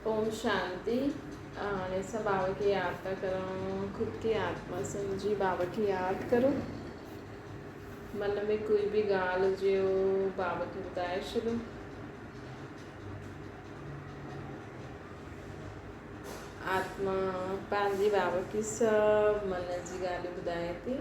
اوم شانتي. هاڻي اسان بابا کي ياد ٿا ڪرون، خود کي آتما سمجهي بابا کي ياد ڪرو. من ۾ ڪوئي به ڳالهه هجي بابا کي ٻڌائي ڇڏو. آتما پنهنجي بابا کي سڀ من جي ڳالهيون ٻڌائي ٿي.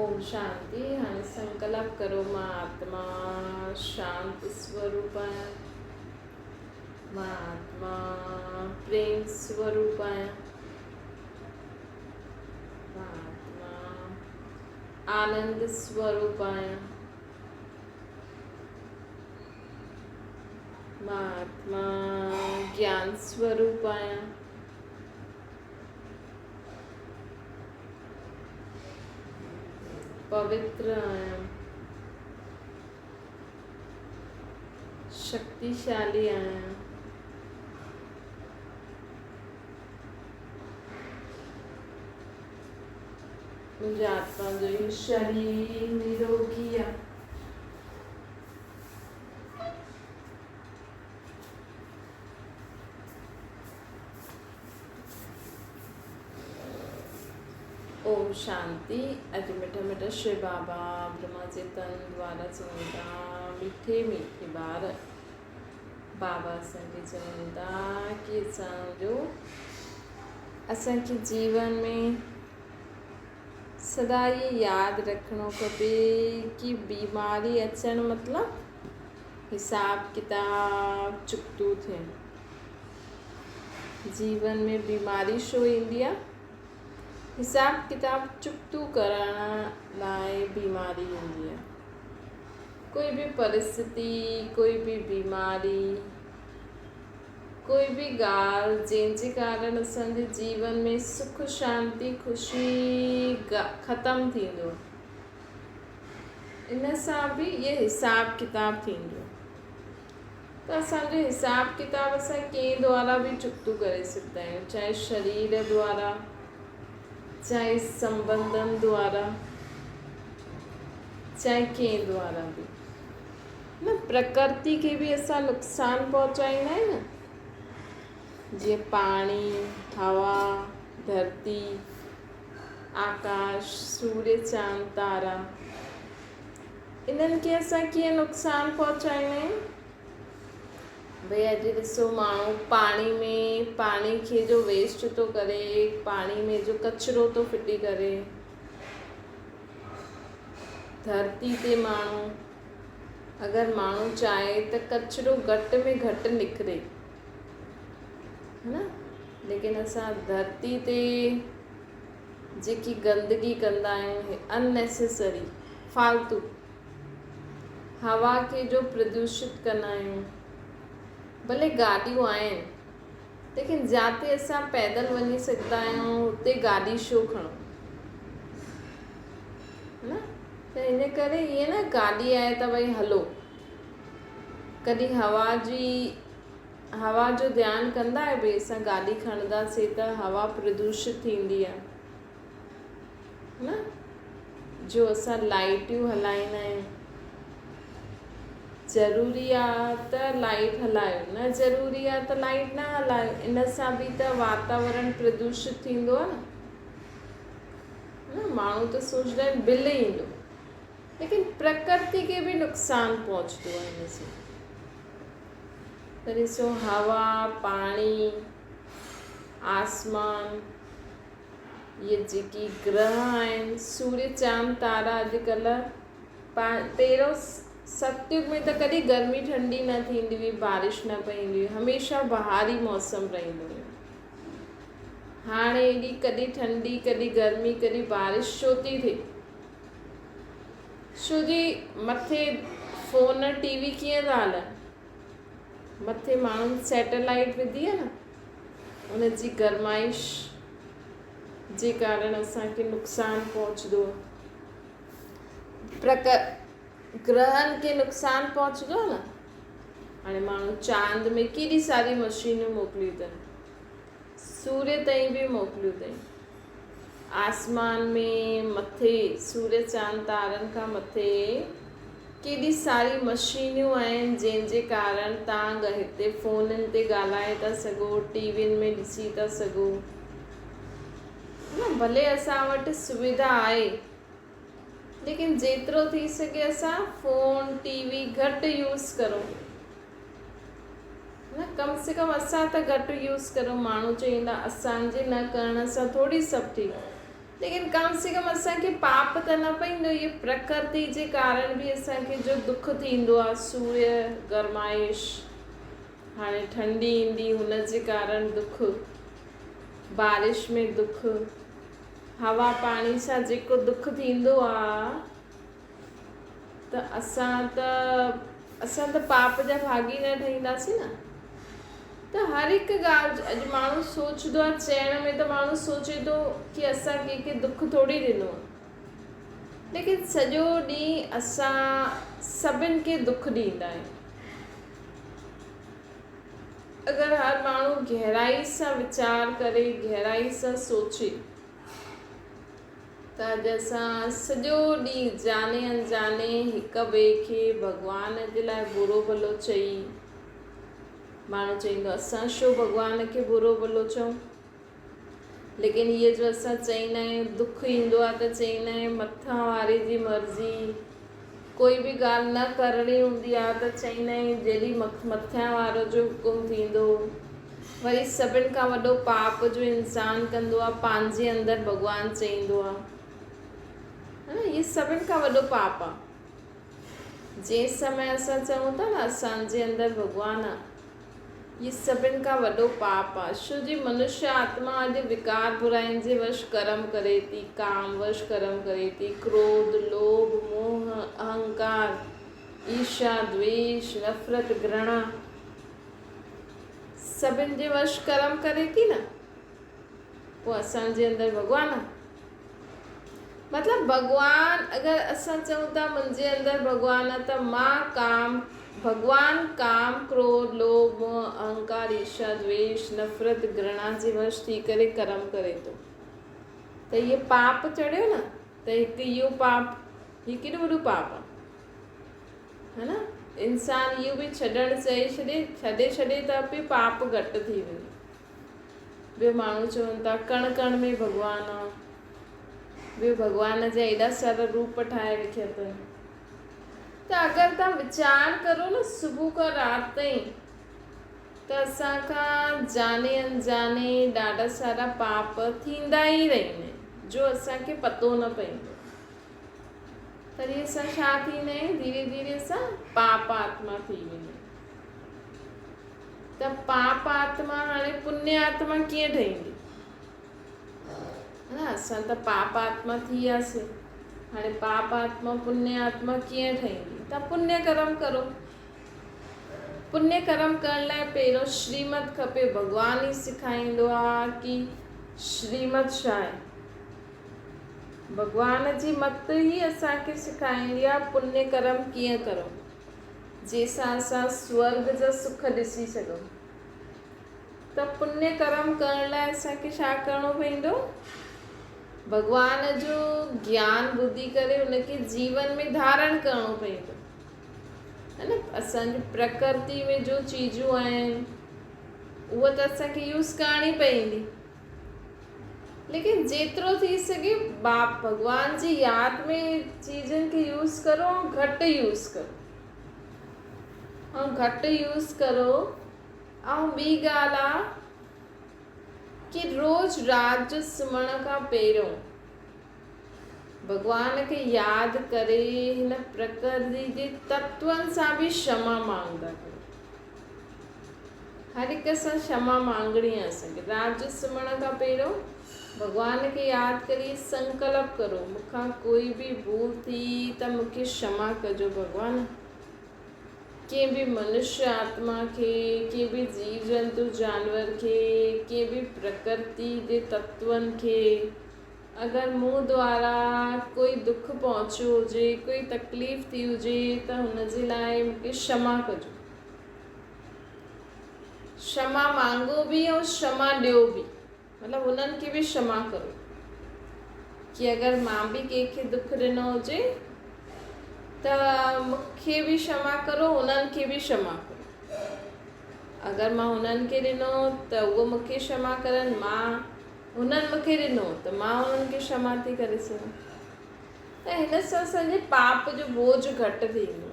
اوم شانتي. هاڻي سنڪلپ ڪرو مان آتما شانت سوروپ آهيان، مان آتما پريم سوروپ آهيان، مان آتما آنند سوروپ آهيان، مان آتما گيان سوروپ آهيان. پوتر آهيان. شڪتيشالي آهيان. منهنجي آتما جو هي شرير نروگي آهي. اوم شانتي. اڄ مٺا مٺا شو بابا برهما جي تن دوارا چون ٿا، مٺي مٺي ٻار، بابا اسان کي چون ٿا ڪي اسان جو اسان کي جيون ۾ سدا اهي ياد رکڻو کپي ڪي بيماري اچڻ مطلب حساب ڪتاب چڪتو ٿيڻ. جيون ۾ بيماري ڇو ايندي آ؟ حساب ڪتاب چڪتو ڪرڻ لاء بيماري ايندي آ. ڪوئي به پرستتي، ڪوئي به بيماري، ڪوئي به ڳالهه جنهن جي ڪارڻ اسان جي جيون ۾ سک شانتي خوشي ختم ٿيندو ان سان به اهي حساب ڪتاب ٿيندو ته اسان جو حساب ڪتاب اسان ڪنهن دوارا به چڪتو ڪري سگهندا آهيون چاهي شرير دوارا چاهي سمبنڌن دوارا چاهي ڪنهن دوارا به. نه پرڪرتي کي به اسان نقصان پهچائيندا آهيون نه جيئن پاڻي، هوا، ڌرتي، آڪاش، سوريه، چاند، تارا انهن کي اسان ڪيئن نقصان پهچائيندا آهيون. ڀئي اڄ ڏسو ماڻهو پاڻي ۾ پاڻي کي جو ويسٽ ٿو ڪري پاڻي ۾ جو ڪچرو ٿو ڦٽي ڪري ڌرتي تي ماڻهو اگر ماڻهو چاهي ته ڪچرو گهٽ ۾ گهٽ نڪري نه ليڪن اسان ڌرتي تي جيڪي گندگي ڪندا آهيون ان نيسيسري فالتو هوا کي جو پردوشت ڪندا آهيون ڀلي گاڏيون آهن ليڪن جاتي اسان پيدل وڃي سگهندا آهيون اتي گاڏي ڇو کڻون نه ته ان ڪري ائين نه گاڏي آهي ته ڀئي هلو ڪڏهن هوا جي هوا جو ڌيان ڪندا آهيو ڀئي اسان گاڏي کڻنداسين ته هوا پردوشت ٿيندي آهي نه جو اسان لائيٽيون هلائيندا آهيون ضروري آ ته لائيٽ هلايو نه ضروري آ ته لائيٽ نه هلايو ان سان به ته واتاورڻ پردوشت ٿيندو آ نه نه ماڻهو ته سوچدا آهن بل ايندو ليڪن پرڪرتي کي به نقصان پهچندو آ ان سان ته ڏسو هوا پاڻي آسمان اهي جيڪي گرهه آهن سوريه چاند تارا اڄڪلهه پهريون ستيگ ۾ ته ڪڏهن گرمي ٺنڊي نه ٿيندي هئي، بارش نه پوندي هئي، هميشه بهاري موسم رهندو هيو. هاڻي ايڏي ڪڏهن ٺنڊي، ڪڏهن گرمي، ڪڏهن بارش ڇو ٿي ٿئي؟ ڇو جي مٿي فون ٽي وي ڪيئن ٿا هلن؟ مٿي ماڻهن سيٽلائيٽ وڌي آهي نه، ان جي گرمائش جي ڪارڻ اسان کي نقصان پهچندو آهي. پرڪ گرهن کي نقصان پهچندو آهي نه. هاڻي ماڻهو چاند ۾ ڪيڏي ساري مشينون موڪليون اٿن. سوريه تائين به موڪليو اٿئي. آسمان ۾ مٿي سوريه چاند تارن کان مٿي ڪيڏي ساري مشينيون آهن جنهن جي ڪارڻ تان هتي فونن تي ڳالهائي ٿا سگهو ٽي وين ۾ ڏسي ٿا سگهو نه ڀلي اسان وٽ سويڌا آهي ليڪن جيترو ٿي سگهي اسان فون ٽي وي گهٽ يوز ڪرون نه ڪم سي ڪم اسان ته گهٽ يوز ڪرون ماڻهو چئيندا اسان جي نه ڪرڻ سان ٿوري سڀ ٺيڪ ليڪن ڪم سي ڪم اسان کي پاپ ته نه پئيندو اهي پرڪرتي جي ڪارڻ به اسان کي جو دک ٿيندو آهي سوريه گرمائش هاڻي ٺنڊي ايندي هن جي ڪارڻ دک بارش ۾ دک هوا پاڻي سان جيڪو دک ٿيندو آ ته اسان ته اسان ته پاپ جا ڀاڳي نه ٺهينداسين نه ته هر هڪ ڳالهه اڄ ماڻهو سوچندو آهي چئڻ ۾ ته ماڻهو سوچي ٿو ڪي اسان ڪنهن کي دک ٿوري ڏنو آهي ليڪن سڄو ڏينهن اسان سڀن کي دک ڏيندا آهيون اگر هر ماڻهو گهرائي سان ويچار ڪري گهرائي سان سوچي ته اڄ اسان سڄو ڏينهن جاني انجاني هڪ ٻئي کي ڀڳوان جي لاء برو ڀلو چئي ماڻهو چئيندو اسان ڇو ڀڳوان کي برو ڀلو چئون ليڪن هيء جو اسان چئيندا آهيون دک ايندو آهي ته چئيندا آهيون مٿان واري جي مرضي ڪوئي به ڳالهه نه ڪرڻي هوندي آهي ته چئيندا آهيون جيڏي مٿيان وارو جو حڪم ٿيندو وري سڀن کان وڏو پاپ جو انسان ڪندو آهي پنهنجي اندر ڀڳوان چئيندو آهي ها نه هي سڀن کان وڏو پاپ آهي جنهن سمي اسان چئون ٿا نه اسانجي اندر ڀڳوان آهي هي سڀن کان وڏو پاپ آ. شو جي منشيه آتما اڄ وڪار براين جي وش ڪرم ڪري ٿي، ڪام وش ڪرم ڪري ٿي، ڪروڌ، لوڀ، موهه، اهنڪار، ايرشا، دويش، نفرت، گهرڻا سڀن جي وش ڪرم ڪري ٿي نه پوء اسان جي اندر ڀڳوان آ. مطلب ڀڳوان اگر اسان چئون ٿا منهنجي اندر ڀڳوان آ ته مان ڪام ڀڳوان ڪام ڪروڌ لوڀ موهه اهنڪار ايرشا دويش نفرت گهرڻا جي وش ٿي ڪري ڪرم ڪري ٿو ته هي پاپ چڙهيو نه ته هڪ اهو پاپ هي ڪيڏو وڏو پاپ آ ها نه انسان اهو به ڇڏڻ چئي ڇڏي ڇڏي ڇڏي ته به پاپ گهٽ ٿي وڃي ٻيو ماڻهو چون ٿا ڪڻ ڪڻ ۾ ڀڳوان آ. ٻيو ڀڳوان جا ايڏا سارا روپ ٺاهي رکيا اٿن. ته اگر توهان ويچار ڪرو نه صبح کان رات تائين ته اسان کان جاني انجاني ڏاڍا سارا پاپ ٿيندا ئي رهندا آهن جو اسان کي پتو نه پوندو. تڏهن اسان ڇا ٿيندا آهيون ڌيري ڌيري اسان پاپ آتما ٿي ويندا آهيون. ته پاپ آتما هاڻي پڃ آتما ڪيئن ٺهيندي؟ نه اسان ته پاپ آتما ٿي وياسين هاڻي پاپ آتما پڃ آتما ڪيئن ٺهيندي؟ ته پڃ ڪرم ڪرو. پڃ ڪرم ڪرڻ لاء پهريون شريمت کپي. ڀڳوان ئي سکائيندو آ ڪي شريمت ڇا آهي. ڀڳوان جي مت ئي اسان کي سکائيندي آ پڃ ڪرم ڪيئن ڪرو. جنهن سان اسان سورڳ جا سک ڏسي سگهون. ته پڃ ڪرم ڪرڻ لاء اسان کي ڇا ڪرڻو پوندو؟ ڀڳوان جو گيان ٻڌي ڪري ان کي جيون ۾ ڌارڻ ڪرڻو پوندو. ها نه اسان جي پرڪرتي ۾ جو چيزون آهن اها ته اسان کي يوز ڪرڻي پوندي. ليڪن جيترو ٿي سگهي باپ ڀڳوان جي ياد ۾ چيزن کي يوز ڪرو ۽ گهٽ يوز ڪرو ۽ گهٽ يوز ڪرو ۽ ٻي ڳالهه آ ڪي روز رات جو سمهڻ کان پهريون ڀڳوان کي ياد ڪري هن پرڪرتي جي تتون سان به شما مانگدا ڪرو. هر هڪ سان شما مانگڻي آهي اسان کي. رات جو سمهڻ کان پهريون ڀڳوان کي ياد ڪري سنڪلپ ڪرو مون کان ڪوئي به ڀول ٿي ته مون کي شما ڪجو ڀڳوان. ڪنهن به منشيه آتما کي، ڪنهن به جيو جنتو جانور کي، ڪنهن به پرڪرتي جي تتون کي اگر مون دوارا ڪوئي دک پهچيو هجي، ڪوئي تڪليف ٿي هجي ته هن جي لاء مون کي شما ڪجو. شما مانگو به ۽ شما ڏيو به. مطلب هنن کي به ڪشما ڪرو ڪي اگر مان به ڪنهن کي دک ڏنو هجي ته مون کي به ڪشما ڪرو، هنن کي به ڪشما ڪرو. اگر مان هنن کي ڏنو ته اهو مون کي ڪشما ڪرن، مان هنن مون کي ڏنو ته مان هنن کي ڪشما ٿي ڪري سگهان. ته هن سان اسان جي پاپ جو بوجه گهٽ ٿيندو.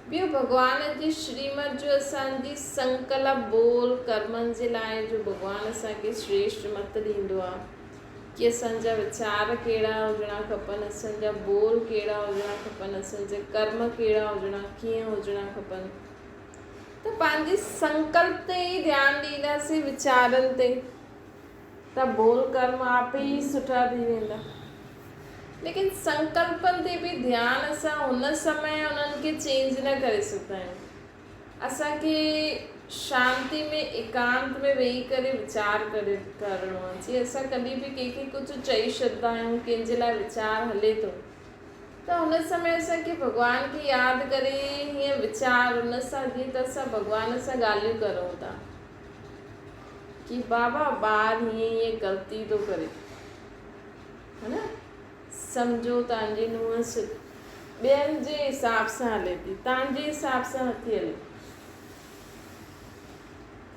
ٻيو ڀڳوان جي شريمت جو اسان جي سنڪلپ ٻول ڪرمن جي لاء جو ڀڳوان اسان کي شريشٽ مت ڏيندو آ ڪي اسان جا ويچار ڪهڙا هجڻا کپن، اسان جا ٻول ڪهڙا هجڻا کپن، اسان جا ڪرم ڪهڙا هجڻا ڪيئن هجڻا کپن ته پنهنجي سنڪلپ تي ئي ڌيان ڏينداسين ويچارن تي ته ٻول ڪرم آپ ئي سٺا ٿي ويندا. ليڪن سنڪلپن تي به ڌيان سان هن سمي انهن کي چينج نه ڪري سگهندا آهيون. اسان کي شانتي ۾ ايڪانت ۾ ويهي ڪري ويچار ڪري ڪرڻو آهي. جيئن اسان ڪڏهن به ڪنهن کي ڪجهه چئي ڇڏندا آهيون، ڪنهن جي لاء ويچار هلي ٿو ته هن سمي اسان کي ڀڳوان کي ياد ڪري هيئن ويچار ان سان جيئن ته اسان ڀڳوان سان ڳالهيون ڪرون ٿا. ڪي بابا ٻار هيئن هيئن غلطي ٿو ڪري ها نه سمجهو تان جي نونهن ٻين جي حساب سان هلي ٿي تان جي حساب سان نٿي هلي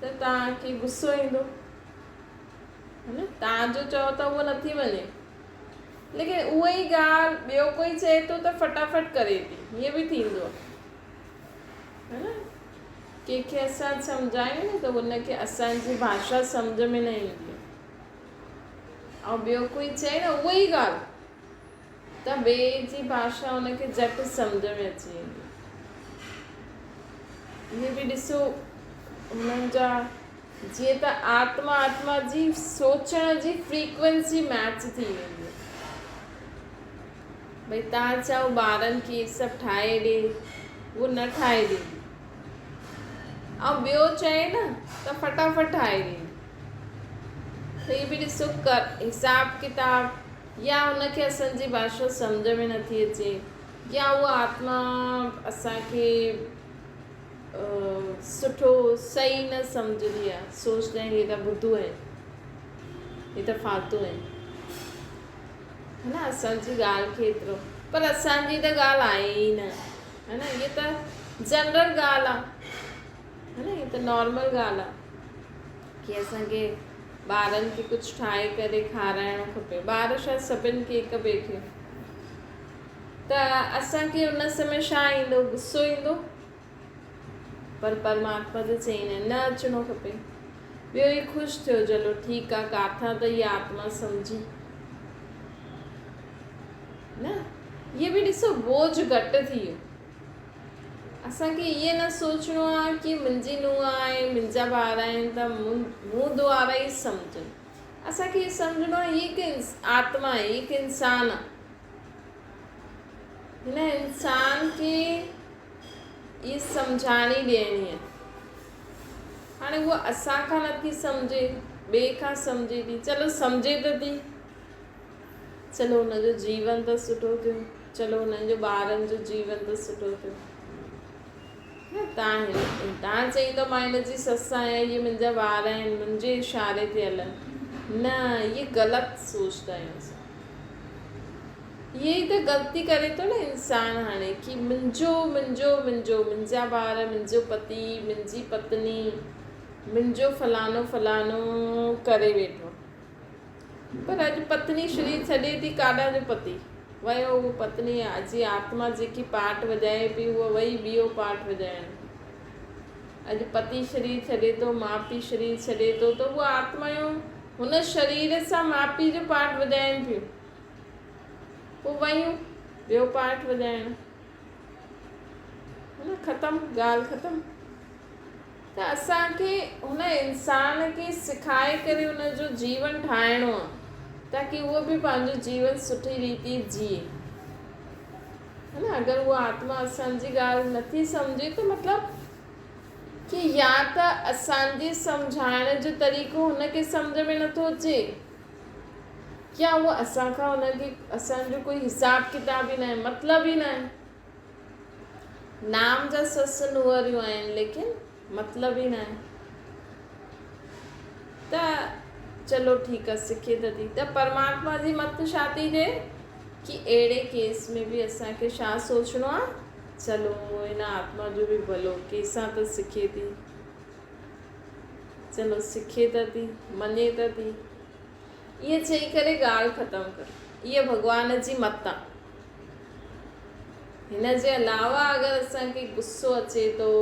ته تان کي غصو ايندو ها نه تان جو چئو ته اهو نٿي مڃي ليڪن اها ئي ڳالهه ٻيو ڪوئي چئي ٿو ته فٽافٽ ڪري ٿي هيئن به ٿيندو آهي ها نه ڪنهن کي اسان سمجهايون نه ته ان کي اسان جي ڀاشا سمجهه ۾ نه ايندي آهي ۽ ٻيو ڪوئي چئي نه اها ئي ڳالهه ته ٻئي جي ڀاشا ان کي جهٽ سمجهه ۾ اچي ويندي. اهي به ڏسو انهن جا جيئن ته آتما آتما جي سوچڻ جي فريڪوئنسي ميچ ٿي ويندي. ڀئي تان چئو ٻارن کي هي سڀ ٺاهي ڏي، هو نه ٺاهي ڏيندي ۽ ٻيو چئي نه ته فٽافٽ ٺاهي ڏيندي. ته هي به ڏسو ڪر حساب ڪتاب يا هن کي اسان جي ڀاشا سمجهه ۾ نٿي اچي يا اها آتما اسان کي سٺو صحيح نه سمجهندي آهي، سوچندا آهن هي ته ٻڌو آهن، هي ته فالتو آهن. ها نه اسان جي ڳالهه کي ايترو پر اسان جي ته ڳالهه آهي ئي نه ها نه هيء ته جنرل ڳالهه آهي ها نه هيء ته نارمل ڳالهه آهي ڪي اسان کي ٻارن کي ڪجهه ٺاهي ڪري کارائڻو کپي ٻار ڇا سڀن کي هڪ ٻئي کي ته اسان کي ان سمي ڇا ايندو غصو ايندو پر پرماتما ته چئين نه نه اچڻو کپي. ٻيو هي خوش ٿيو جلو ٺيڪ آ ڪاٿان ته هي آتما سمجهي نه هي به ڏسو بوجھ گهٽ ٿي ويو. اسان کي ائين نه سوچڻو آ ڪي منهنجي نونهن آهي منهنجا ٻار آهن ته مون دوارا ئي سمجهن. اسان کي هي سمجهڻو آ هي هڪ آتما آهي هي هڪ انسان آ. هن انسان کي اها سمجهاڻي ڏيڻي آهي. هاڻي هوء اسان کان نٿي سمجهي، ٻئي کان سمجهي ٿي. چلو سمجهي ته ٿي. چلو هن جو جيون ته سٺو ٿيو. چلو هنن جو ٻارن جو جيون ته سٺو ٿيو. نه تان هن تان چئيندو مان هن جي سس آهيان، اهي منهنجا ٻار آهن، منهنجي اشاري تي هلن. نه اهي غلط سوچدا آهيون اسان. اها ئي ته غلطي ڪري ٿو نه انسان هاڻي ڪي منهنجو منهنجو منهنجو منهنجا ٻار منهنجو پتي منهنجي پتني منهنجو فلانو فلانو ڪري ويٺو پر اڄ پتني شرير ڇڏي ٿي ڪاڏان جو پتي ويو اهو پتني جي آتما جيڪي پاٽ وڄائي پئي اها وئي ٻيو پاٽ وڄائڻ اڄ پتي شرير ڇڏي ٿو ماء پيء شرير ڇڏي ٿو ته اها آتمايون هن شرير سان ماء پيء جو پاٽ وڄائن پيون پوء ويون ٻيو پارٽ وڄائڻ نه ختم ڳالهه ختم ته اسان کي هن انسان کي سکائي ڪري ان جو جيون ٺاهڻو آهي تاڪي اهو به پنهنجو جيون سٺي ريتي جيئي نه اگر اها آتما اسان جي ڳالهه نٿي سمجهي ته مطلب ڪي يا ته اسان جي سمجهائڻ جو طريقو هن کي سمجهه ۾ نٿو اچي يا اهو اسان کان ان کي اسان جو ڪوئي حساب ڪتاب ئي ناهي مطلب ئي ناهي. نام جا سس نونهريون آهن ليڪن مطلب ئي ناهي. ته چلو ٺيڪ آ سکي ته ٿي ته پرماتما جي مت ڇا ٿي ٿئي ڪي اهڙي ڪيس ۾ به اسان کي ڇا سوچڻو آ چلو هن آتما جو به ڀلو ڪيسان ته سکي ٿي چلو سکي ته ٿي مڃي ته ٿي ائين چئي ڪري ڳالهه ختم ڪر اها ڀڳوان جي مت آ هن جي علاوه اگر اسان کي غصو اچي ٿو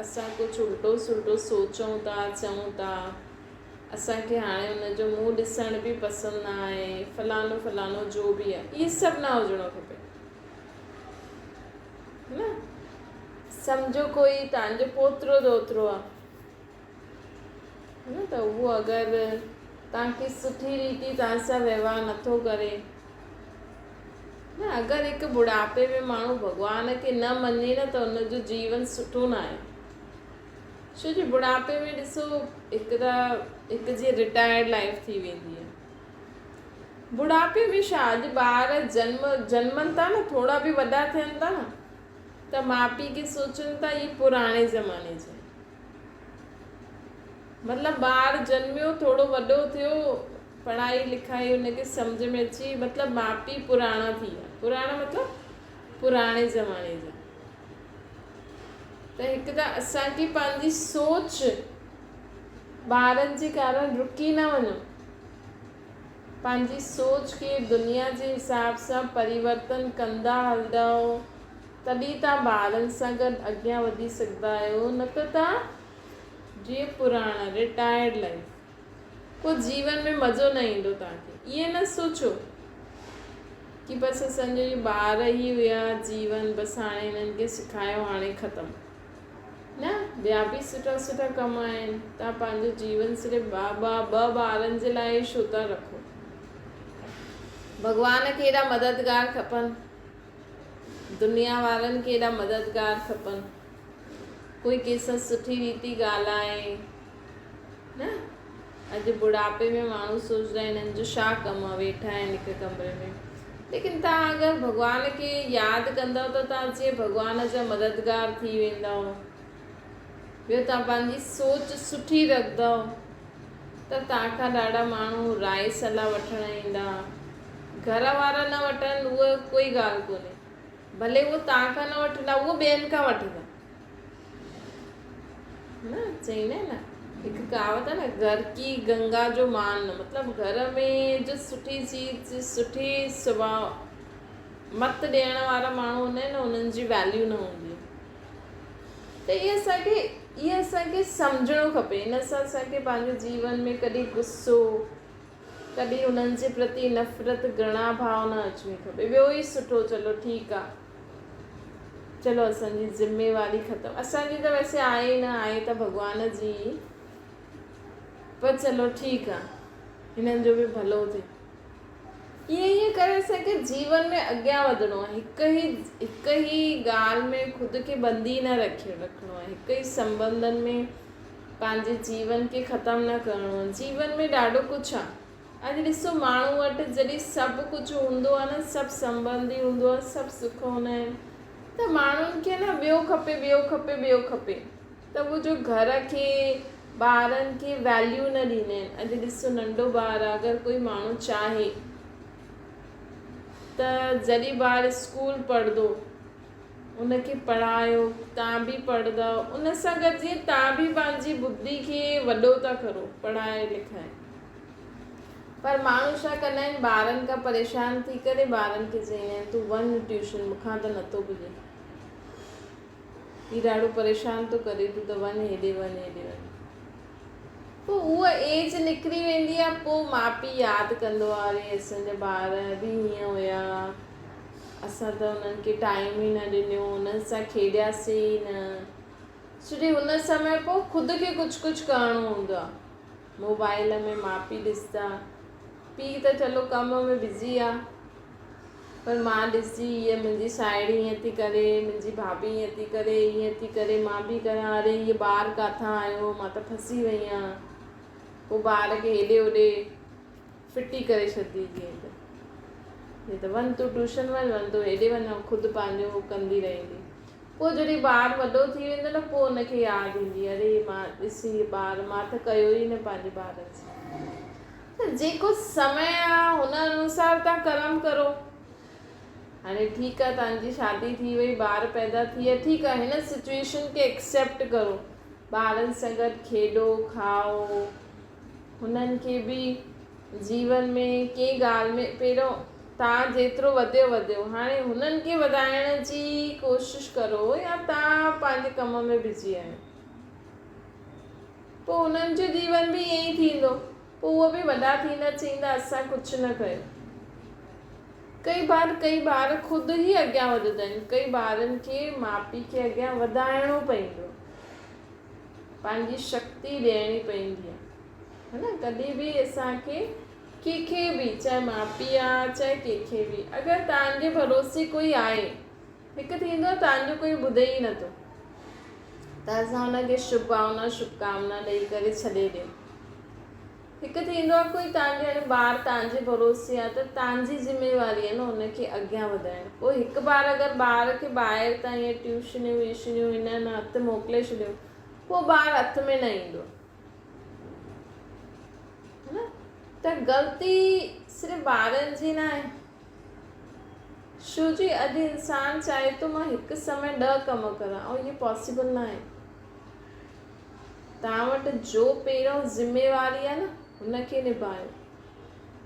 اسان ڪجهه الٽو سلٽو سوچون ٿا چئون ٿا اسان کي هاڻي ان جو منهن ڏسڻ به پسند نه آهي فلانو فلانو جو به آهي اهي سڀ نه هجڻو کپي نه سمجهو ڪوئي توهان جو پوترو دوترو آهي نه ته اهو اگر توهان کي سٺي ريتي توهان سان ويوهار نٿو ڪري نه اگر هڪ بڙهاپي ۾ ماڻهو ڀڳوان کي نه مڃي نه ته ان جو جيون سٺو نه آهي ڇو جو بڙهاپي ۾ ڏسو هڪ ته هڪ جيئن رٽائرڊ لائيف ٿي ويندي آهي. بڙهاپي ۾ ڇا اڄ ٻار جنم جنمن ٿا نه ٿورا به وڏا ٿين ٿا نه ته ماء پيء کي سوچن ٿا هي پراڻي زماني جا مطلب ٻار جنميو ٿورو وڏو ٿيو پڙهائي لکائي ان کي سمجهه ۾ اچي مطلب ماء پيء پراڻا ٿي ويا پراڻا مطلب پراڻي زماني جا ته هڪ ته اسان کي پنهنجي سوچ ٻارن جي ڪارڻ رڪي نه وڃو پنهنجي سوچ کي دنيا جي حساب سان پريورتن ڪندا هلندؤ تڏهن توهان ٻارن سان گڏ اڳيان وڌي سگهندا آهيو نه ته توهان جيئن پراڻا رٽائرڊ لائف پوء جيون ۾ مزو نه ايندو توهان کي. ائين نه سوچو ڪي بس اسان جا اهي ٻار ئي هيا جيون بس هاڻي هنن کي سکايو هاڻي ختم. نه ٻيا به سٺا سٺا ڪم آهن. توهان پنهنجو جيون صرف ٻه ٻه ٻه ٻارن جي لاء ئي ڇو ٿا رکو. ڀڳوان کي ايڏا مددگار کپن. دنيا وارن کي ايڏا مددگار کپن. ڪوئي ڪنهن سان سٺي ريتي ڳالهائي. نه اڄ بڙهاپي ۾ ماڻهو سوچدا آهن هنن جو ڇا ڪم آهي ويٺا آهن هڪ ڪمري ۾ ليڪن توهان اگر ڀڳوان کي ياد ڪندؤ ته توهان جيئن ڀڳوان جا مددگار ٿي ويندؤ ٻيو توهان پنهنجي سوچ سٺي رکندؤ ته توهان کان ڏاڍا ماڻهو راء صلاح وٺڻ ايندا گهر وارا نه وٺن اها ڪوئي ڳالهه ڪونهي ڀلي اهو توهان کان نه وٺندا اهو ٻين کان وٺندا نه چئيندا آهن نه هڪ ڪهاوت آهي نه گهر ڪي گنگا جو مان مطلب گهر ۾ جو سٺي چيز سٺي سڀاء مت ڏيڻ وارا ماڻهو هوندا آهن نه انهن جي ويليو نه هوندي آهي ته اهي اسانکي اهي اسانکي سمجهڻو کپي ان سان اسانکي پنهنجي جيون ۾ ڪڏهن غصو ڪڏهن انهن جي پرتي نفرت گهڻا ڀاء نه اچڻي کپي ٻيو ئي سٺو چلو ٺيڪ آهي چلو اسان جي ذميواري ختم اسان جي ته ويسي آهي ئي نه آهي ته ڀڳوان جي ئي پر چلو ٺيڪ آ هنن جو به ڀلو ٿئي ائين ائين ڪري اسان کي جيون ۾ اڳيان وڌڻو آهي هڪ ئي هڪ ئي ڳالهه ۾ خود کي بندي نه رکي رکڻو آهي هڪ ئي سنبنڌن ۾ پنهنجي جيون کي ختم نه ڪرڻو آهي جيون ۾ ڏاڍو ڪجهه آهي اڄ ڏسو ماڻهو وٽ جڏهن سڀ ڪجهه هوندو آهي نه سڀ سنٻنڌي هوندو آهي سڀ سک هوندا آهن ته ماڻهن کي نه ٻيو کپي ٻيو کپي ٻيو کپي ته اهو جو گهر کي ٻارن کي ويليو نه ڏيندا آهن اڄ ڏسو ننڍو ٻار آهي اگر ڪوئي ماڻهو چاهي ته جڏهن ٻار اسڪول پڙهندو ان کي پڙهايو، توهان به پڙهندؤ، ان سان گڏ جيئن توهان به پنهنجي ٻڌي کي وڏو ٿا ڪرو، پڙهائي لکائي. پر ماڻهو ڇا ڪندا آهن، ٻارن کان پريشان ٿي ڪري ٻارن کي چئيندا آهن، تون وڃ ٽيوشن، مون کان ته نٿو پڄي. هي ڏاڍو پريشان ٿو ڪري، تون ته وڃ هيڏي وڃ هيڏي وڃ. پوء اها ايج نڪري ويندي آهي، پوء ماء پيء ياد ڪندو آهي، اري اسان جا ٻار به هيئن هيا. اسان ته انهن کي ٽائيم ئي نه ڏنو، انهن سان کيڏياسين ئي نه. ڇو جو ان سمي پوء خود کي ڪجهه ڪجهه ڪرڻو هوندو آهي. موبائل ۾ ماء پيء ڏسندا، پيء ته چلو ڪم ۾ بزي آهي پر مان ڏسجي هيء منهنجي ساهيڙي ائين ٿي ڪري، منهنجي ڀاڀي ائين ٿي ڪري، ائين ٿي ڪري، مان به ڪريان، اري هيء ٻار ڪاٿان آيو، مان ته ڦسي وئي آهيان. پوء ٻار کي هيڏي هوڏي ڦٽي ڪري ڇڏندي جيئن ته جيئن ته وڃ تون ٽيوشن وڃ وڃ تون هيڏي وڃ ۽ خود پنهنجو ڪندي رهندي پوء جڏهن ٻار وڏو ٿي ويندو نه پوء ان کي ياد ايندي اري مان ڏس هي ٻار مان ته ڪيو ئي نه پنهنجي ٻارن سان. ته جيڪو سمي آ هن انوسار توهان ڪرم ڪرو. هاڻي ٺيڪ آ توهان جي شادي ٿي وئي ٻار پيدا ٿي ويا ٺيڪ آ هن سچوئيشن کي ايڪسيپٽ ڪرو ٻارن سان گڏ کيڏو کائو هنن کي به جيون ۾ ڪنهن ڳالهه ۾ پهريون توهان جيترو وڌيو وڌيو هاڻي هنن کي وڌائڻ جي ڪوشش ڪرو يا توهان پنهنجي ڪم ۾ بزي آهيو پوء هنن جو جيون به ائين ئي ٿيندو پوء اهي به وڏا ٿيندا چئيندا اسان ڪجهه نه ڪيو. ڪئي بار ڪئي ٻار خود ئي اڳيان وڌندا آهن ڪئي ٻارن کي ماء پيء کي اڳيان وڌائڻو پئيندو آهي پنهنجي شڪتي ڏيڻي پئيندي آهي ها نه ڪڏهن به اسان کي ڪنهن کي به چاهي ماء پيء آهي چاهي ڪنهن کي به اگر توهان جي ڀروسي ڪوئي آهي هڪ ٿيندو آهي توهان جو ڪوئي ٻڌي ئي نٿو ته اسان ان کي شڀ ڀاونا شڀ ڪامنا ڏئي ڪري ڇڏي ڏيون. هڪ ٿيندو آهي ڪوئي توهان جي هاڻي ٻار توهان جي ڀروسي آهي ته توهان جي ذميواري آهي نه ان کي اڳيان وڌائڻ. پوء هڪ بار اگر ٻار کي ٻاهر تان ائين ٽيوشنيون ويوشنيون هن هن هٿ موڪلي ڇڏيو پوء ٻار هٿ ۾ نه ايندو آهي نه ته غلطي صرف ٻارن جي نه آهي. شو جي اڄ انسان چاهي ٿو مان هڪ سمي ڏهه ڪم ڪران ۽ اهي پاسيبل ناهي. توهان وٽ جو پهريون ذميواري آهي نه ان کي نڀايو.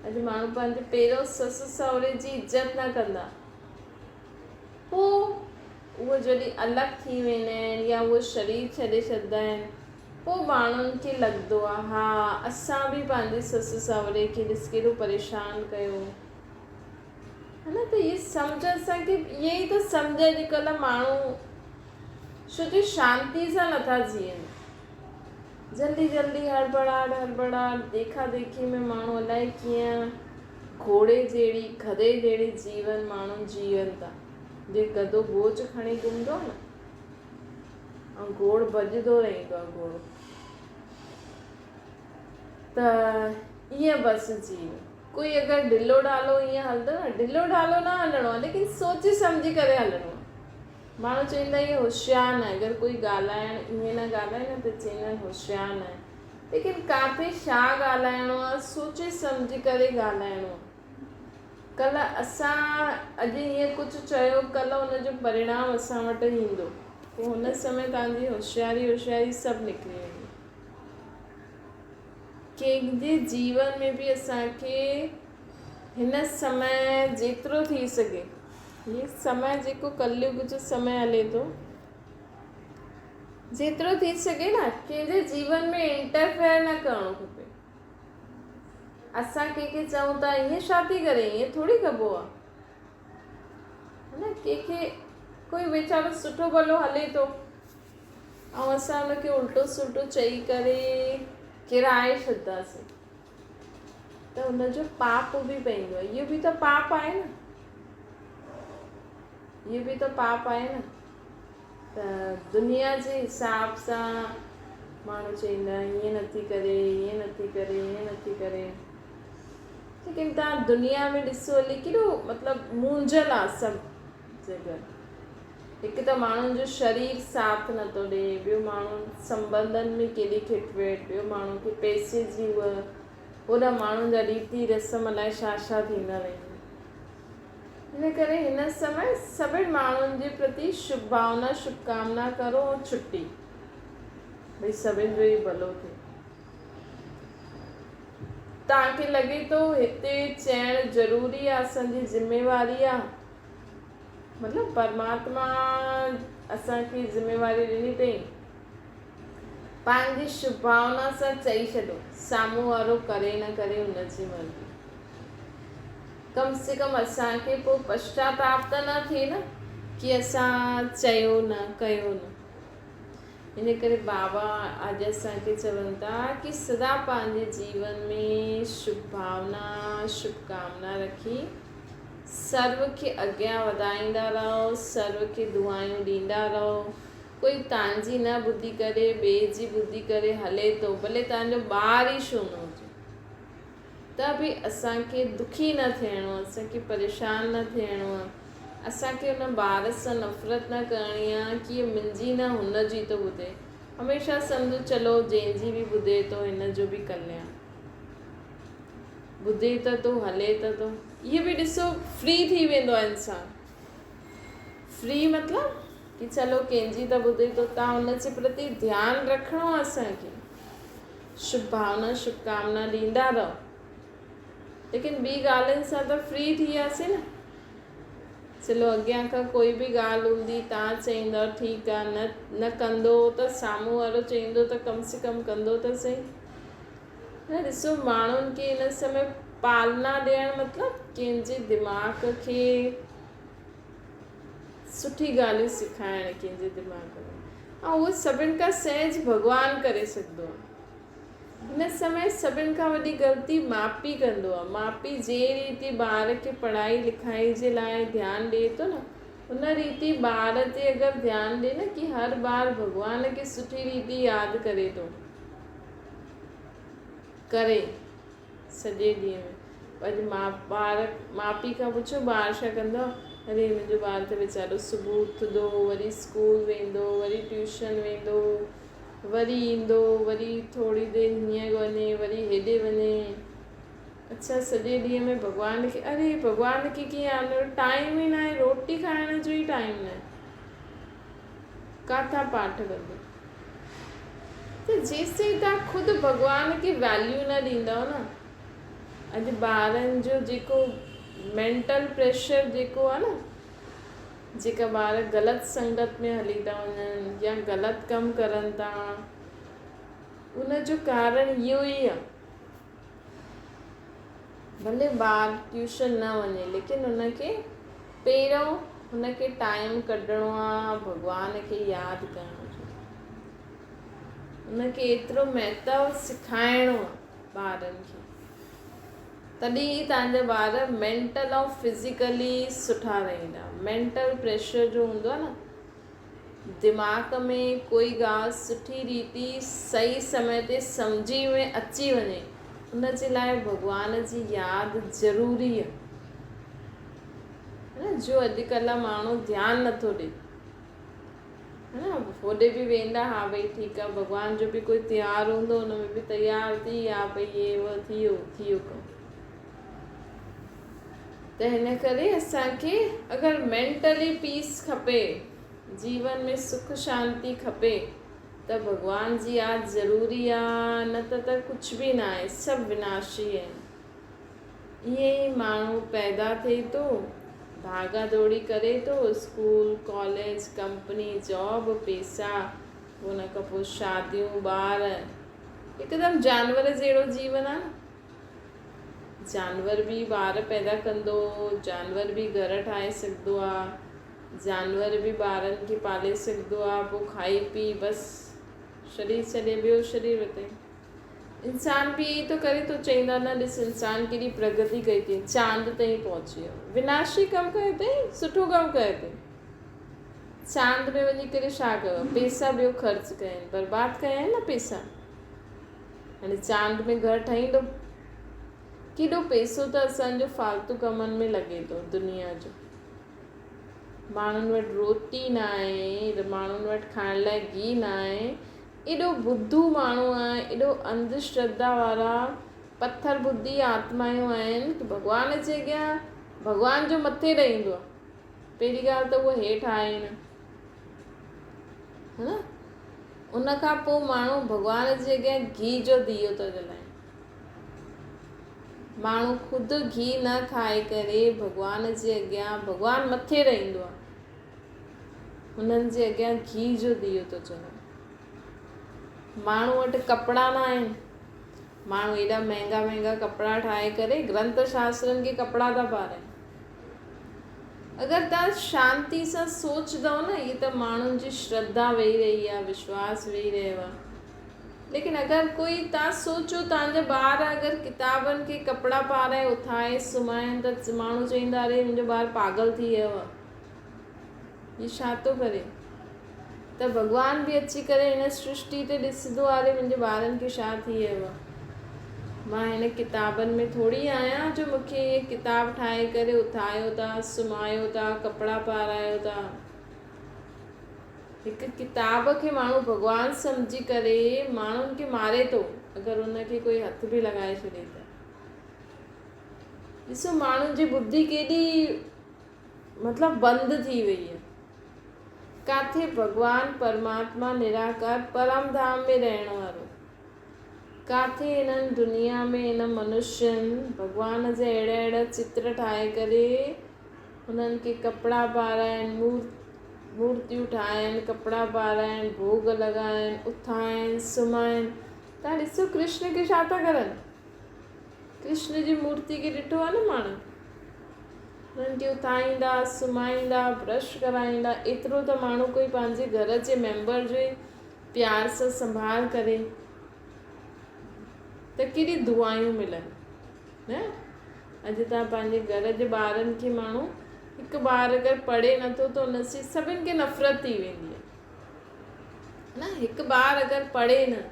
اڄ ماڻهو پنهنجي پهريون سس سهري جي عزت نه ڪندا. پوء اهي جڏهن الڳ ٿي ويندا آهن يا اهي شرير ڇڏي ڇڏندا آهن پوء ماڻهن کي لڳندو آهي ها اسان به پنهنجي سس سهري کي ڏس ڪيڏو پريشان ڪيو. ها نه ته اهي سمجهه اسان کي اهي ئي ته سمجهه اڄڪلهه ماڻهو ڇو جو شانتي سان نٿا جيئن جلدي جلدي هڙبڙاٽ هڙبڙاٽ ديکا ديکي ۾ ماڻهو الائي ڪيئن گهوڙي جهڙي گڌي جهڙي جيون ماڻهو جيئن ٿا جي گڌو بوجهه کڻي گهمندو آهي نه ۽ گهوڙ ڀڄندو رهندو آهي گهوڙو ته ائين بس جيون ڪوئي اگر ڍلو ڍالو ائين هلندو نه ڍلو ڍالو نه هلڻو آهي ليڪن سوچي سمجهي ڪري هلڻو آهي ماڻهو چوندا اهي هوشيار نه اگر ڪوئي ڳالهائڻ ائين نه ڳالهائي نه ته چوندا آهن هوشيار نه آهي ليڪن ڪاٿي ڇا ڳالهائڻو آهي سوچي سمجهي ڪري ڳالهائڻو آهي ڪلهه اسان اڄ ائين ڪجهه چيو ڪلهه ان جو پرڻام اسان وٽ ايندو پوء هن سمي توهان جي هوشياري هوشياري سڀ نڪري ويندي. ڪنهن جي جيون ۾ به اسان کي هن سمي جيترو ٿي سگهي هي سمي جيڪو ڪليگ جو سمي هلي ٿو جيترو ٿي سگهي نه ڪنهن جي جيون ۾ انٽرفيئر نه ڪرڻو کپي اسان ڪنهن کي چئون ٿا ائين ڇا ٿي ڪري ائين ٿوري ڪبو آهي نه ڪنهن کي ڪوئي ويچارو سٺو ڀلو هلي ٿو ۽ اسان ان کي الٽو سلٽو چئي ڪري ڪيرائي ڇڏنداسين ته ان جو پاپ به پوندو آهي. اهو به ته پاپ آهي نه. اهو به ته پاپ آهي نه. ته دنيا جي حساب سان ماڻهو چئيندا ائين نٿي ڪري ائين نٿي ڪري ائين نٿي ڪري ليڪن تان دنيا ۾ ڏسو هلي ڪيڏو مطلب مونجهيل آهي سڀ جڳهه. هڪ ته ماڻهن جو شرير ساٿ نه ٿو ڏئي، ٻيو ماڻهن سنٻنڌن ۾ ڪيڏي کٽويٽ، ٻيو ماڻهن کي پئسي جي هوء، هوڏانهن ماڻهن جا ريتي رسم الائي ڇا ڇا ٿيندا رهندا. ان ڪري هن سمي سڀن ماڻهن جي پرتي شڀ ڀاونا شڀ ڪامنا ڪرو ۽ ڇٽي. ڀئي سڀن جو ئي ڀلو ٿئي. توهان کي لڳي ٿو هتي چئڻ ضروري آ اسان جي ذميواري آ. مطلب پرماتما اسان کي ذميواري ڏني اٿئي پنهنجي شڀ ڀاونا سان چئي ڇڏو سامهون وارو ڪري نه ڪري ان جي مرضي ڪم سي ڪم اسان کي پوء پشچاتاپ ته نه ٿئي نه ڪي اسان چيو نه ڪيو نه ان ڪري بابا اڄ اسان کي چون ٿا ڪي سدا پنهنجي جيون ۾ شڀ ڀاونا شڀ ڪامنا رکي سرو کي اڳيان وڌائيندا رهو، سرو کي دعائون ڏيندا رهو. ڪوئي توهان جي نه ٻڌي ڪري ٻئي جي ٻڌي ڪري هلي ٿو، ڀلي توهان جو ٻار ئي ڇو نه هجي، ته به اسان کي دکي نه ٿيڻو آهي، اسان کي پريشان نه ٿيڻو آهي، اسان کي ان ٻار سان نفرت نه ڪرڻي آهي ڪي هي منهنجي نه هن جي ٿو ٻڌي. هميشه سمجهو چلو جنهن جي به ٻڌي ٿو هن جو به ڪلياڻ. ٻڌي ته ٿو، هلي ته ٿو. اهو به ڏسو فري ٿي ويندو آهي انسان. فري مطلب ڪي چلو ڪنهن جي ته ٻڌي ٿو، تان ان جي پرتي ڌيان رکڻو آهي اسان کي. شڀ ڀاونا شڀ ڪامنا ڏيندا رهو. ليڪن ٻي ڳالهين سان ته فري ٿي وياسين نه. چلو اڳيان کان ڪوئي به ڳالهه هوندي تان چئيندؤ ٺيڪ آ نه نه ڪندو ته سامهون وارو چئيندو ته ڪم سي ڪم ڪندو ته سهي. نه ڏسو ماڻهن کي ان سمي پالنا ڏيڻ مطلب ڪنهن جي دماغ کي سٺي ڳالهيون سکائڻ ڪنهن جي دماغ ۾ ۽ اهو سڀن کان سهج ڀڳوان ڪري سگهندو آهي. هن سمي سڀن کان وڏي غلطي ماء پيء ڪندو آهي. ماء پيء جنهن ريتي ٻار کي پڙهائي لکائي جي لاء ڌيان ڏئي ٿو نه ان ريتي ٻار تي اگر ڌيان ڏئي نه ڪي هر ٻار ڀڳوان کي سٺي ريتي ياد ڪري ٿو ڪري سڄي ڏينهن ۾ اڄ ماء ٻار ماء پيء کان پڇو ٻار ڇا ڪندو آهي اري منهنجو ٻار ته ويچارو صبح اٿندو وري اسڪول ويندو وري ٽيوشن ويندو وري ايندو وري ٿوري دير هيئن وڃي وري هيڏي وڃي اڇا سڄي ڏينهن ۾ ڀڳوان کي اري ڀڳوان کي ڪيئن آندو ٽائيم ئي ناهي روٽي کائڻ جو ئي ٽائيم ناهي ڪاٿان پاٺ ڪندو ته جيستائين توهان خود ڀڳوان کي ويليو نه ڏيندؤ نه اڄ ٻارن جو جيڪو مينٽل پريشر جيڪو آهي نه جيڪا ٻار غلط سنگت ۾ هلي ٿا وڃن يا غلط ڪم ڪرن ٿا ان جو ڪارڻ اهو ئي آهي ڀلي ٻار ٽيوشن نه وڃي ليڪن ان کي پهريون هن کي ٽائيم ڪڍڻو آ ڀڳوان کي ياد ڪرڻ جو ان کي ايترو مهتو سکائڻو آ ٻارن کي تڏهن ئي توهان جا ٻار مينٽل ۽ فزيڪلي سٺا رهندا مينٽل پريشر جو هوندو آ نه دماغ ۾ ڪوئي ڳالهه سٺي ريتي صحيح سمي تي سمجهي ۾ اچي وڃي ان جي لاء ڀڳوان جي ياد ضروري آهي نه جو اڄڪلهه ماڻهو ڌيان نٿو ڏي نه هوڏي به ويندا ها ڀئي ٺيڪ آهي ڀڳوان جو به ڪوئي تيوهار هوندو ان ۾ به تيار ٿي ها ڀئي هي هو ٿي ويو ٿي ويو ڪم ته هن ڪري اسان کي اگر مينٽلي پيس کپي، جيون ۾ سک شانتي کپي ته ڀڳوان جي ياد ضروري آ نه ته ته ڪجهه به ناهي سڀ وناشي آهن. ائين ئي ماڻهو پيدا ٿئي ٿو، ڀاڳا دوڙي ڪري ٿو، اسڪول، ڪاليج، ڪمپني، جاب، پيسا، پوء ان کان پوء شاديون، ٻار، هڪدم جانور جهڙو جيون آ نه. جانور به ٻار پيدا ڪندو، جانور به گهر ٺاهي سگهندو آ، جانور به ٻارن کي پالي سگهندو آ، پوء کائي پي بس شرير ڇڏي ٻيو شرير ورتائين. انسان به ائين ٿو ڪري ٿو چئيندا نه ڏس انسان ڪيڏي پرگتي ڪئي اٿئي چاند تائين پهچي ويو. وناشي ڪم ڪيو اٿئي سٺو ڪم ڪيو اٿئي. چاند ۾ وڃي ڪري ڇا ڪيو پيسا ٻيو خرچ ڪيا آهن برباد ڪيا آهن نه پيسا. هاڻي چاند ۾ گهر ٺهيندو؟ ڪيڏو پئسو ته اسان جو فالتو ڪمن ۾ لڳي ٿو دنيا جو. ماڻهن وٽ روٽي ناهي، ماڻهن وٽ کائڻ لاء گيهه ناهي. ايڏو ٻڌو ماڻهو آهي، ايڏو انڌ شرڌا وارا پٿر ٻڌي آتمايون آهن ڪي ڀڳوان جي اڳيان ڀڳوان جو مٿي رهندو آهي. پهرين ڳالهه ته اهو هيٺ آهي ئي نه. ها نه؟ ان کان پوء ماڻهو ڀڳوان جي اڳيان گيهه جو ديو ٿو جلائين. ماڻهو خود گيهه نه کائي ڪري ڀڳوان جي اڳيان ڀڳوان مٿي رهندو آهي. هنن جي اڳيان گيهه جو ديو ٿو جلائي. ماڻهو وٽ ڪپڙا نه آهن. ماڻهو ايڏا مهنگا مهنگا ڪپڙا ٺاهي ڪري گرنٿ شاسترن کي ڪپڙا ٿا پارائين. اگر توهان شانتي سان سوچندؤ نه هي ته ماڻهن جي شرڌا ويهي رهي آهي وشواس ويهي رهيو آهي ليڪن اگر ڪوئي توهان سوچو توهان جا ٻار اگر ڪتابن کي ڪپڙا پارائي اٿائي سمهائن ته ماڻهو چئيندا اري منهنجو ٻار پاڳل ٿي ويو آهي هي ڇا ٿو ڪري؟ ته ڀڳوان به اچي ڪري هن سرشٽي تي ڏسندو آري منهنجي ٻارن کي ڇا ٿي ويو آهي. مان هن ڪتابن ۾ ٿوري آهيان جو مون کي اهي ڪتاب ٺاهي ڪري اٿايو ٿا، سمهايو ٿا، ڪپڙا پارايو ٿا. هڪ ڪتاب کي ماڻهو ڀڳوان سمجهي ڪري ماڻهن کي ماري ٿو اگر ان کي ڪوئي هٿ به لڳائي ڇڏي ته. ڏسو ماڻهن جي ٻڌي ڪيڏي مطلب بند ٿي وئي آهي. ڪاٿي ڀڳوان پرماتما نراڪار پرم ڌام ۾ رهڻ وارو، ڪاٿي هنن دنيا ۾ هن منشين ڀڳوان جا اهڙا اهڙا چتر ٺاهي ڪري هنن کي ڪپڙا پارائن، مورتيون ٺاهن، ڪپڙا پارائن، ڀوڳ لڳائن، اٿائن، سمهائن. تان ڏسو ڪرشن کي ڇا ٿا ڪرن؟ ڪرشن جي مورتي کي ڏٺو آهي نه ماڻهن؟ انهن کي اٿائيندا، سمهائيندا، برش ڪرائيندا، ايترو ته ماڻهو ڪوئي پنهنجي گهر جي ميمبر جي پيار سان سنڀال ڪري ته ڪيڏي دعائون ملن نه. اڄ توهان پنهنجي گهر جي ٻارن کي ماڻهو هڪ ٻار اگر پڙهي نٿو ته ان سي سڀن کي نفرت ٿي ويندي آهي نه. هڪ ٻار اگر پڙهي نه،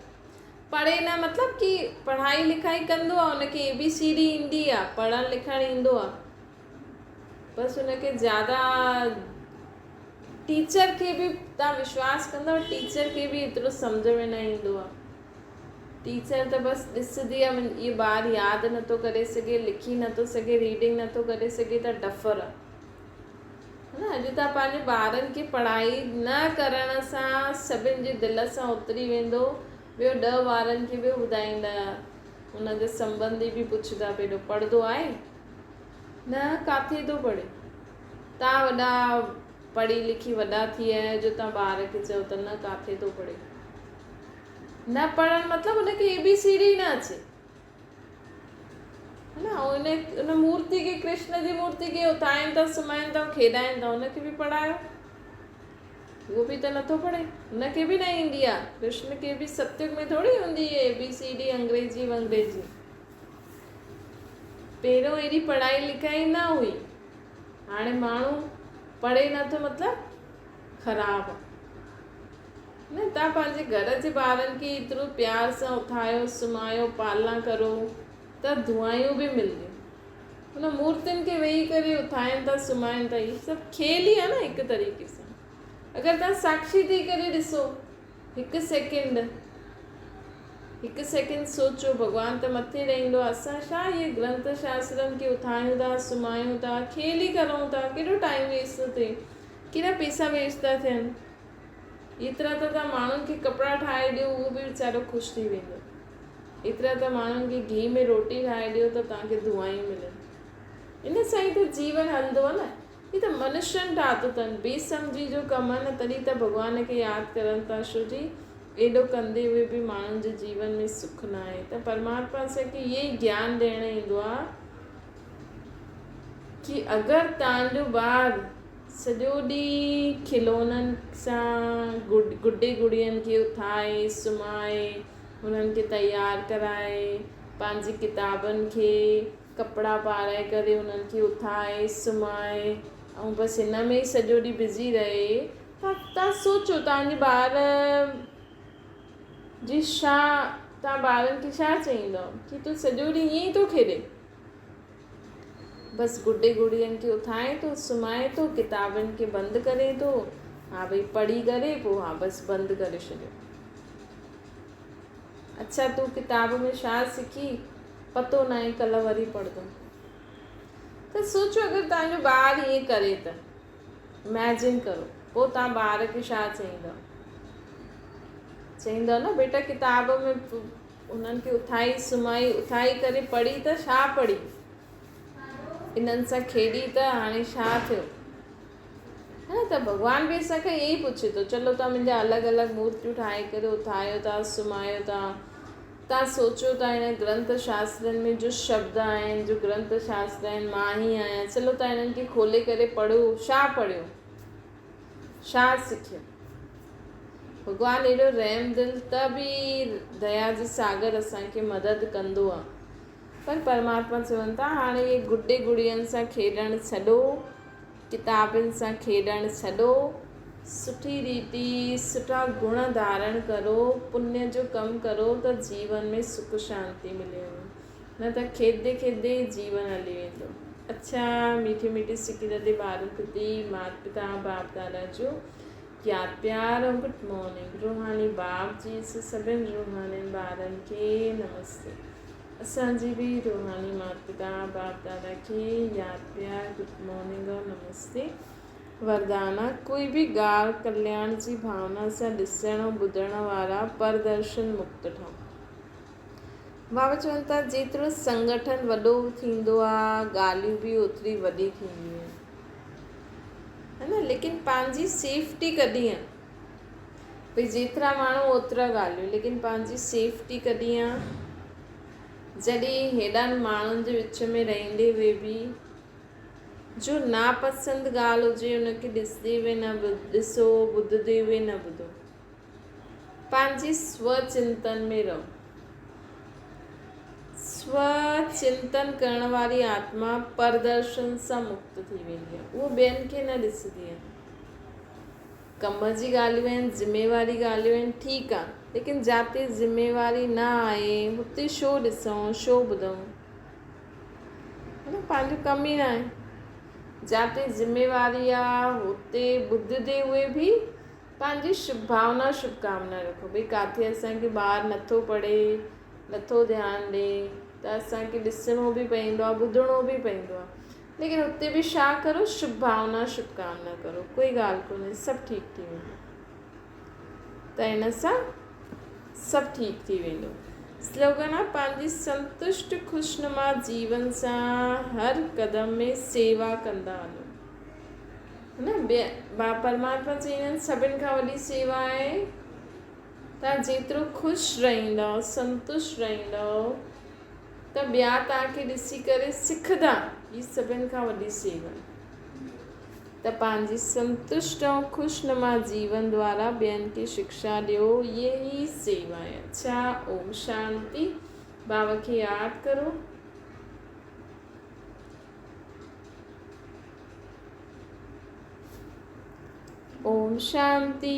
پڙهي نه مطلب ڪي پڙهائي لکائي ڪندو آهي، ان کي اي بي سي ڊي ايندي آهي، پڙهڻ لکڻ ايندو آهي، بس ان کي زياده ٽيچر کي به تان وشواس ڪندو ٽيچر کي به ايترو سمجھ ۾ نه ايندو آهي. ٽيچر ته بس ڏسندي آهي اهو ٻار ياد نٿو ڪري سگهي، لکي نٿو سگهي، ريڊنگ نٿو ڪري سگهي ته ڊفر آهي. نه اڄ توهان پنهنجي ٻارن کي پڙهائي نه ڪرڻ سان سڀن جي دل سان اتري ويندو، ٻيو ڏهه ٻارن کي به ٻڌائيندا، ان جا سنٻنڌي به پڇندا پيڏو پڙهندو آهي؟ نه ڪاٿي ٿو پڙهي؟ توهان وڏا پڙهي لکي وڏا ٿي ويا آهيو جو توهان ٻار کي چئو ته نه ڪاٿي ٿو پڙهي. نه پڙهڻ مطلب ان کي اي بي سي ڊي نه اچي. نه ان ان مورتي کي ڪرشن جي مورتي کي اٿائين ٿا سمهائين ٿا کيڏائين ٿا ان کي به پڙهايو اهو به ته نٿو پڙهي ان کي به نه ايندي آ ڪرشن کي به ستيگ ۾ ٿوري هوندي اي بي سي ڊي انگريزي ونگريزي پهريون ايڏي پڙهائي لکائي نه هئي هاڻي ماڻهو پڙهي نٿو مطلب خراب آ نه توهان پنهنجي گهر جي ٻارن کي ايترو پيار سان اٿايو سمهايو پالنا ڪرو ته دعايون به ملنديون. ان مورتين کي ويهي ڪري اٿائين ٿا سمهائين ٿا هي سڀ کيل ئي آهي نه هڪ طريقي سان. اگر توهان ساکشي ٿي ڪري ڏسو هڪ سيڪنڊ هڪ سيڪنڊ سوچو ڀڳوان ته مٿي رهندو آهي اسان ڇا اهي گرنٿ شاسترن کي اٿايون ٿا سمهايون ٿا کيل ئي ڪرون ٿا ڪيڏو ٽائيم ويسٽ ٿو ٿئي ڪيڏا پيسا ويسٽ ٿا ٿين. ايترا ته توهان ماڻهن کي ڪپڙا ٺاهي ڏيو اهو به ويچارو خوش ٿي ويندو. ايترا ته ماڻهن کي گيهه ۾ روٽي ٺاهي ڏيو ته توهان کي دعائون ملن. ان سان ئي ته جيون هلندو آهي نه. هي ته منشين ٺاتو اٿن. بي سمجهي جو ڪم آهي نه تڏهن ته ڀڳوان کي ياد ڪرن ٿا ڇو جي ايڏو ڪندي هوئي به ماڻهن جي جيون ۾ سک ناهي ته پرماتما اسان کي اهي ئي گيان ڏيڻ ايندو آهي ڪي اگر توهان جو ٻار سڄو ڏينهن کلونن سان گڊي گڙين کي اٿائي، سمهائي، انهن کي تيار ڪرائي، پنهنجي ڪتابن کي ڪپڙا پارائي ڪري انهن کي اٿائي، سمهائي ۽ بس هن ۾ ئي سڄو ڏينهن بزي رهي ته توهان سوچو توهان جي ٻار جي ڇا توهان ٻارن کي ڇا چئيندؤ ڪي تون سڄو ڏينهن ائين ئي ٿو کيڏين. بس گڊي گڙين کي اٿائي ٿو، سمهائي ٿو، ڪتابن کي بند ڪري ٿو، ها ڀئي پڙهي ڪري پوء ها بس بند ڪري ڇڏيو. اڇا تون ڪتاب ۾ ڇا سکي؟ پتو ناهي ڪلهه وري پڙهندم. ته سوچو اگر توهان جو ٻار ائين ڪري ته اميجن ڪرو پوء توهان ٻار کي ڇا چئيندؤ؟ چئيندؤ نه بيٽا ڪتاب ۾ انهن کي اٿائي سمهائي اٿائي ڪري پڙهي ته ڇا پڙهي؟ انهن سان کيڏي ته هاڻي ڇا ٿيو؟ ها ته ڀڳوان به اسان کان ائين ئي پڇي ٿو چلو توهان منهنجا الڳ الڳ مورتيون ٺاهي ڪري اٿايو ٿا سمهايو ٿا توهان سوچو ٿا هن گرنٿ شاسترن ۾ جو شبد آهن جو گرنٿ شاستر آهن مان ئي آهيان چلو توهان هنن کي کولي ڪري پڙهو ڇا پڙهيو ڇا سکيو؟ ڀڳوان ايڏو رحم دل ته به ديا جي ساگر اسان کي مدد ڪندو آ پر پرماتما چون ٿا هاڻي اهي گڊي گڙين سان کيڏڻ ڇڏو ڪتابن سان کيڏڻ ڇڏو سٺي ريتي سٺا گڻ ڌارڻ ڪرو پڃ جو ڪم ڪرو ته جيون ۾ سک شانتي ملي وڃي نه ته کيڏندي کيڏندي ئي جيون هلي ويندو. اڇا ميٺي ميٺي سڪي رڌي ٻارن پرتي مات پتا باپ دادا جو ياد پيار ۽ گڊ مارننگ روحاني باپ جي سڀن روحانين ٻارن کي نمستي. اسان جي به روحاني مات پتا باپ دادا کي ياد پيار گڊ مارننگ اور نمستي وردانا ڪوئي به ڳالهه ڪلياڻ جي ڀاونا سان ڏسڻ ۽ ٻڌڻ وارا پردرشن مڪت ٺهون. بابا چون ٿا جيترو سنگٺن وڏو ٿيندو آ ڳالهيون به اوتري وڏي ٿينديون آهن ها نه ليڪن پنهنجي سيفٽي ڪڏهن آ ڀئي جيترا ماڻهو اوترا ڳالهيون ليڪن پنهنجي سيفٽي ڪڏهن آ جڏهن هيڏن ماڻهن جي وچ ۾ رهندي هئي به جو ناپسند ڳالهه هجي ان کي ڏسندي هئي نه ڏسو ٻڌندي هئي نه ٻڌو پنهنجي سو چنتن ۾ رهو سو چنتن ڪرڻ واري آتما پردرشن سان مڪت ٿي ويندي آهي اهو ٻين کي نه ڏسندي آهي ڪم جي ڳالهيون آهن، ذميواري ڳالهيون آهن، ٺيڪ آ، ليڪن جاتي ذميواري نه آهي، هتي شو ڏسون، شو ٻڌون؟ ها نه، پنهنجو ڪم ئي ناهي. جاتي ذميواري آ، هتي ٻڌندي هئي به پنهنجي شڀ ڀاونا، شڀ ڪامنا رکو، ڀئي ڪاٿي اسان کي ٻار نٿو پڙهي، نٿو ڌيان ڏي ته اسان کي ڏسڻو به پوندو آ، ٻڌڻو به پوندو آ. ليڪن اتي به ڇا ڪرو شڀ ڀاونا شڀ ڪامنا ڪرو ڪوئي ڳالهه ڪونهي سڀ ٺيڪ ٿي ويندو ته ان سان سڀ ٺيڪ ٿي ويندو سلوگن آ پنهنجي سنتشٽ خوشنما جيون سان هر قدم ۾ سيوا ڪندا هلو نه ٻيا پرماتما چئيندا آهن سڀن کان وڏي سيوا آهي تان جيترو خوش رهندؤ سنتشٽ رهندؤ ته ٻيا توهان کي ڏسي ڪري سکندا، هي سڀن کان وڏي سيوا آهي ته پنهنجي سنتشٽ ۽ خوشنما جيون دوارا ٻين کي شڪشا ڏيو، اهي ئي سيوا آهي. اڇا اوم شانتي بابا کي ياد ڪرو. اوم شانتي.